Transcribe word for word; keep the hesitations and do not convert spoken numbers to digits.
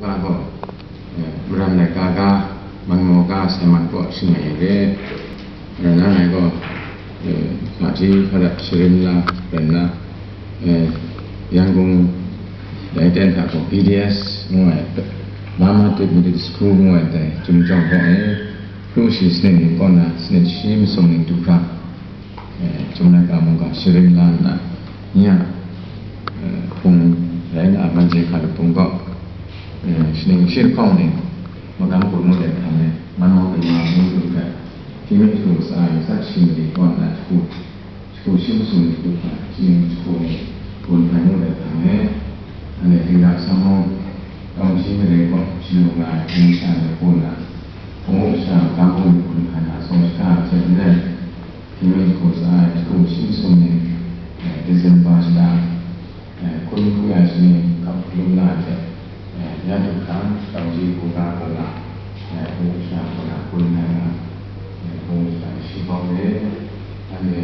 Ga gaw, eh, maran laika ga, man maw ga, sai man kaw shangai ai re. Maran langai gaw, eh, hpaji hpadat sharin la rai nna, eh, Yangon dai ten hta gaw B D S ngu ai, Burma Divinity School ngu ai dai chyum jawng gaw, eh, hkru shi sanit ning kaw na sanit shi masum ning du hkra, eh, chyum laika mungga sharin la nna, nye a, eh, hpung rai nga ai Manjing Hkalup Pung gaw, eh, shaning shi lahkawng ning magam gun ngut ai hkang e, man maw kama ngu dum hpe, hpyi mi hkru sa ai asak shi mali kaw nna jahku, jahku shi masum ni du hkra, shi ning jahku ni gun hpai ngut ai hkang e, anhte Hkristu Samhmawng Kawmji mare kaw shalu nga ai hpung sha ni kaw na, hpung u sha ga hpung ni gun hpai na sawng shada ai hte maren, hpyi mi jahku sa ai jahku shi masum ni, eh, December shada, eh, hkun hkru ya shi ni kap hkalum na ai hte, eh, ya du hkra, Kawmji hkungga kaw na, eh, hpung u sha kaw na gun hpai na, eh, hpung u sha shi bau re, anhte